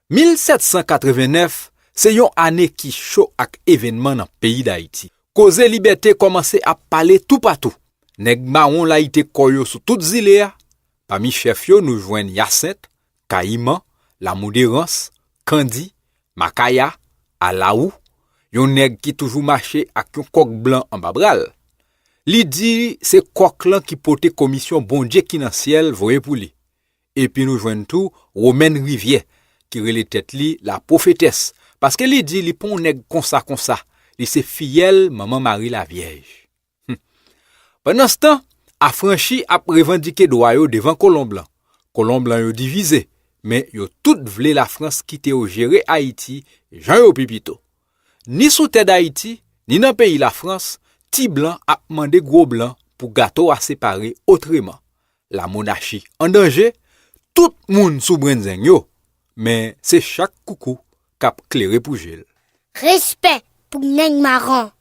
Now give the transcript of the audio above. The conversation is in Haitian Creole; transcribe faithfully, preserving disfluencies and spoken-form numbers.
Mil sèt san katreven nèf se yon ane ki cho ak evènman nan peyi Dayiti. Koze libète kòmanse ap pale toupatou. Nèg mawon layite kò yo sou tout zile a. Pami chèf yo nou jwenn Yasent, Kayiman, Lamouderans, Kandi, Makaya, Alawou, yon nèg ki toujou mache ak yon kòk blan anba bra l. Li di se kòk lan ki pote komisyon Bondye ki nan syèl voye pou li. Epi nou jwenn tou Womèn Rivyè, ki rele tèt li la pwofetès, paske li di li pa yon nèg konsa konsa, li se fiyèl Manman Mari Lavyèj. Hum. Pandanstan, afranchi ap revandike dwa yo devan kolon blan. Kolon blan yo divize, men yo tout vle Lafrans kite yo jere Ayiti jan yo pi pito. Ni sou tè Dayiti, ni nan peyi Lafrans, ti blan ap mande gwo blan pou gato a separe otreman. Lamonachi an danje, tout moun sou brenzeng yo, men se chak koukou k ap klere pou je l. Respè pou nèg mawon.